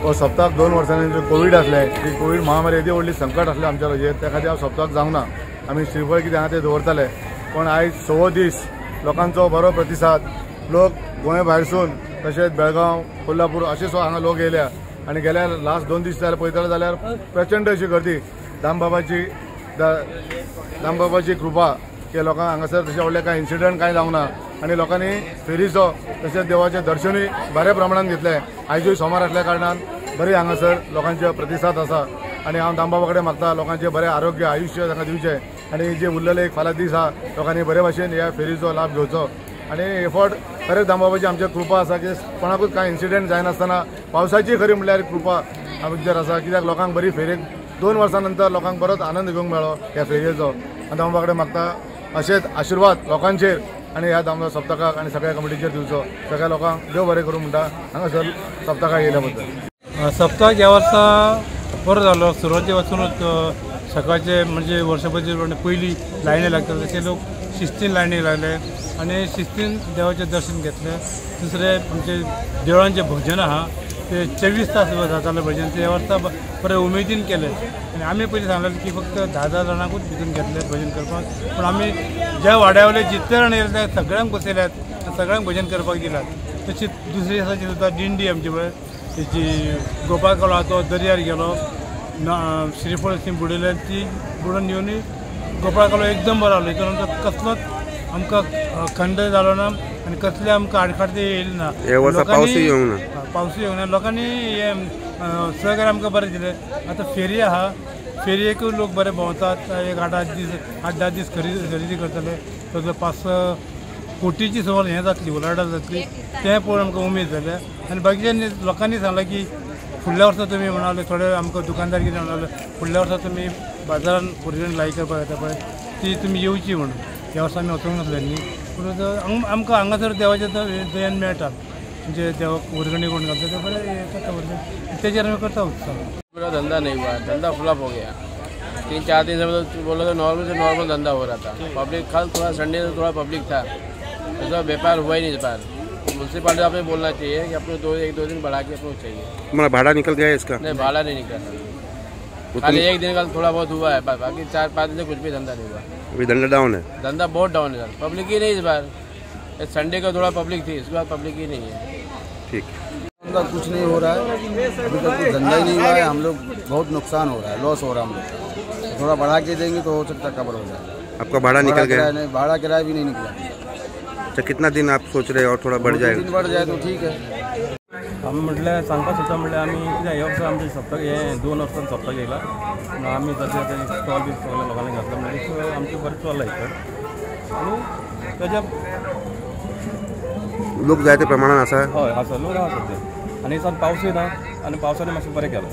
हो सप्तक 2 वर्सांनी जो कोवीड आसलें ती कोवीड महामारी येदी व्हडली संकट आसलें आमच्या हेजेर, त्या खातीर हांव सप्तक जावंक ना. आमी श्रीफळ कितें आहा तें दवरताले, पूण आयज 6 दीस लोकांचो बरो प्रतिसाद, लोक गोंय भायरसून तशेंच बेळगांव, कोल्हापूर अशे सुद्दां हांगा लोक येयल्या आनी गेल्या लास्ट 2 दीस जाल्यार पळयतले जाल्यार प्रचंड अशी गर्दी. दामबाबाची कृपा की लोकांक हांगासर तशें व्हडलें कांय इन्सिडंट कांय जावंक ना आनी लोकांनी फेरीचो तशेंच देवाचें दर्शनूय बऱ्या प्रमाणान घेतलें. आयजूय सोमार आसल्या कारणान बरी हांगासर लोकांचे प्रतिसाद आसा आनी हांव दामबाबा कडेन मागता लोकांचें बरें आरोग्य आयुश्य तांकां दिवचें आनी जे उरलेले एक फाल्यां दीस आहा लोकांनी बरे भाशेन ह्या फेरीचो लाभ घेवचो. आनी हे फावट खरेंच दामबाबाची आमचेर कृपा आसा की कोणाकूच कांय इन्सिडंट जायनासतना पावसाची खरी म्हणल्यार कृपा आमचेर आसा, कित्याक लोकांक बरी फेरेक 2 वर्सां नंतर लोकांक बरोच आनंद घेवंक मेळ्ळो ह्या फेरयेचो. आनी दामबाबा कडेन मागता अशेंच आशिर्वाद लोकांचेर आनी ह्या दामोदर सप्तकाक आनी सगळ्या कमिटीचेर दिवचो. सगळ्या लोकांक देव बरें करूं म्हणटा हांगासर सप्तकाक येयल्या बद्दल. सप्तक ह्या वर्सा बरो जालो. सुरवाते वचूनच सकाळचे म्हणजे वर्षभर पयलीं लायनी लागतात तशे लोक शिस्तीन लायनी लागले आनी शिस्तीन देवाचें दर्शन घेतलें. दुसरें आमचे देवळांचें भजन आहा ते 24 तास जातालें भजन, ते ह्या वर्सा बरें उमेदीन केलें. आनी आमी पयलीं सांगलें की फक्त 10,000 जाणांकूच भितून घेतलें भजन करपाक, पूण आमी ज्या वाड्या वयले जितले जाण येयले ते सगळ्यांक बसयल्यात, सगळ्यांक भजन करपाक दिलात. तशीच दुसरी दिसाची सुद्दां दिंडी आमची पळय तेची गोपाळ कलो आहा तो दर्यार गेलो, श्रीफळ थंय बुडयलें, ती बुडोवन येवन गोपाळ कलो एकदम बरो आसलो. हितून आमकां कसलोच आमकां खंड जालो ना आनी कसले आमकां आडखडते येयले ना. पावसूय येवंक ना, पावसूय येवंक ना. लोकांनी हे सहकार्य आमकां बरें दिलें. आतां फेरी आहा, फेरयेकूय लोक बरे भोंवतात, एक 8-10 दीस 8-10 दीस खरेदी करतले. सगळे 5-6 कोटीची सुमार हें जातली, उलाढाल जातली, तें पळोवन आमकां उमेद जाल्या. आनी बाकीच्या लोकांनी सांगलां की फुडल्या वर्सा तुमी म्हणाले, थोडे आमकां दुकानदार कितें म्हणाले, फुडल्या वर्सा तुमी बाजारान भुरग्यांक लायक करपाक येता पळय ती तुमी येवची म्हणून. ह्या वर्सा आमी वचूंक नासले न्ही, पूण आमकां हांगासर देवाचें दयान मेळटा, म्हणजे देवाक वर्गणी कोण घालता ते बरें करता वर्गणी, तेजेर आमी करता उत्सव. मेरा धंधा नहीं हुआ, धंधा फ्लॉप हो गया. 3-4 दिन से बोला तो नॉर्मल से नॉर्मल धंधा हो रहा था. पब्लिक कल थोड़ा संडे से थोड़ा पब्लिक था, ऐसा व्यापार हुआ ही नहीं इस बार. म्यूनसिपालिटी आपने बोलना चाहिए कि अपने 1-2 दिन बढ़ा के अपने चाहिए. तुम्हारा भाड़ा निकल गया है इसका? नहीं, भाड़ा नहीं निकला, खाली एक दिन का थोड़ा बहुत हुआ है, बाकी 4-5 दिन से कुछ भी धंधा नहीं हुआ. अभी धंधा डाउन है? धंधा बहुत डाउन है सर, पब्लिक ही नहीं इस बार. संडे को थोड़ा पब्लिक थी, इसके बाद पब्लिक ही नहीं है. ठीक, धंधा कुछ नहीं हो रहा है अभी तक, कुछ धंधा ही नहीं हुआ है. हम लोग बहुत नुकसान हो रहा है, लॉस हो रहा है हम लोग. थोड़ा बढ़ा के देंगे तो हो सकता है कवर हो जाए. आपका भाड़ा निकल गया? नहीं, भाड़ा किराया भी नहीं निकला. अच्छा, कितना दिन आप सोच रहे हैं और थोड़ा बढ़ जाएगा? दिन बढ़ जाए तो ठीक है. आमी म्हटल्यार सांगपाक सोदता म्हटल्यार आमी कित्याक ह्या वर्सा आमचें सप्तक हें 2 वर्सां सप्तक येयला, आमी जशें आतां स्टॉल बी सगळ्या लोकांनी घातला म्हणटकीर आमचें बरें चल्लां इकड. आनी तेज्या लोक जाय त्या प्रमाणान आसा? हय आसा, लोक आसा सद्या. आनी सान पावसूय ना आनी पावसाने मातशें बरें केलां,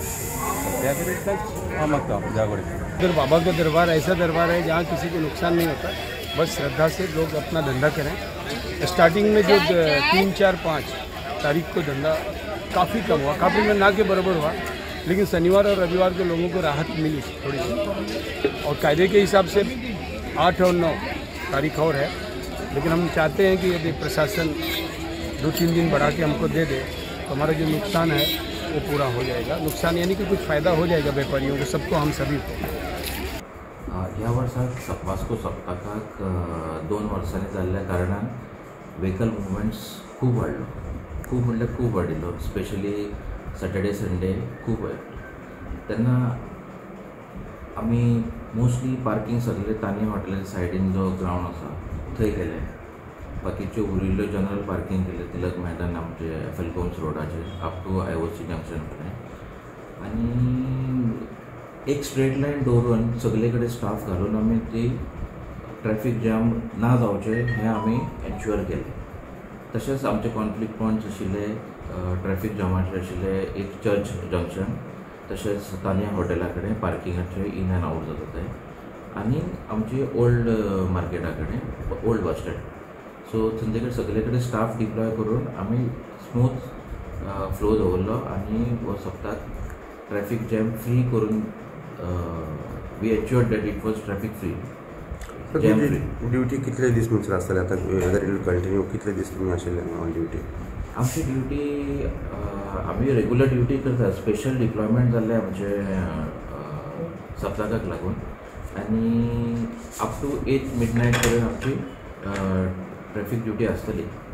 त्या खातीर तेंच हांव मागता देवा कडेन. उधर बाबा का दरबार ऐसा दरबार है जहाँ किसी को नुकसान नहीं होता, बस श्रद्धा से लोग अपना धंधा करें. स्टार्टिंग में जो 3, 4, 5 तारीख को धंधा काफ़ी कम हुआ, काफ़ी में ना के बराबर हुआ, लेकिन शनिवार और रविवार को लोगों को राहत मिली थोड़ी सी. और कायदे के हिसाब से 8 और 9 तारीख और है, लेकिन हम चाहते हैं कि यदि प्रशासन 2-3 दिन बढ़ा के हमको दे दे तो हमारा जो नुकसान है वो पूरा हो जाएगा. नुकसान यानी कि कुछ फ़ायदा हो जाएगा व्यापारियों को, सबको, हम सभी को. ह्या वर्साक वास्को सप्तकाक 2 वर्सांनी जाल्ल्या कारणान व्हेकल मुवमेंट्स खूब वाडलो, खूब म्हणल्यार खूब वाडिल्लो, स्पेशली सॅटर्डे संडे खूब वाडलो. तेन्ना आमी मोस्टली पार्कींग सगळे तानी हॉटेला सायडीन जो ग्रावंड आसा थंय केलें, बाकीच्यो उरिल्ल्यो जनरल पार्कींग केलें तिलक मैदान आमचे एफ एल गोम्स रोडाचेर up to I O C junction कडेन. आनी एक स्ट्रेट लायन दवरून सगळे कडेन स्टाफ घालून आमी ती ट्रॅफीक जाम ना जावचें हें आमी एन्श्युअर केलें. तशेंच आमचे कॉन्फ्लिक्ट पॉयंट्स आशिल्ले ट्रॅफीक जामाचे आशिल्ले एक चर्च जंक्शन, तशेंच तानिया हॉटेला कडेन पार्किंगाचे इन एंड आवट जाता ते, आनी आमचे ओल्ड मार्केटा कडेन ओल्ड बस स्टँड. सो थंय कडेन सगळे कडेन स्टाफ डिप्लॉय करून आमी स्मूथ फ्लो दवरलो आनी हो सप्ताक ट्रॅफीक जॅम फ्री करून we ensured that it was traffic free. Duty कितले दीस म्हणसर आसतले आतां, वेदर it continue कितले दीस तुमी आशिल्ले ऑन ड्युटी? आमची ड्युटी आमी रेगुलर ड्युटी करता. स्पेशल डिप्लॉयमेंट जाल्लें आमचे सप्तकाक लागून आनी अप टू 8 मिडनायट पर्यंत आमची ट्रॅफिक ड्युटी आसतली.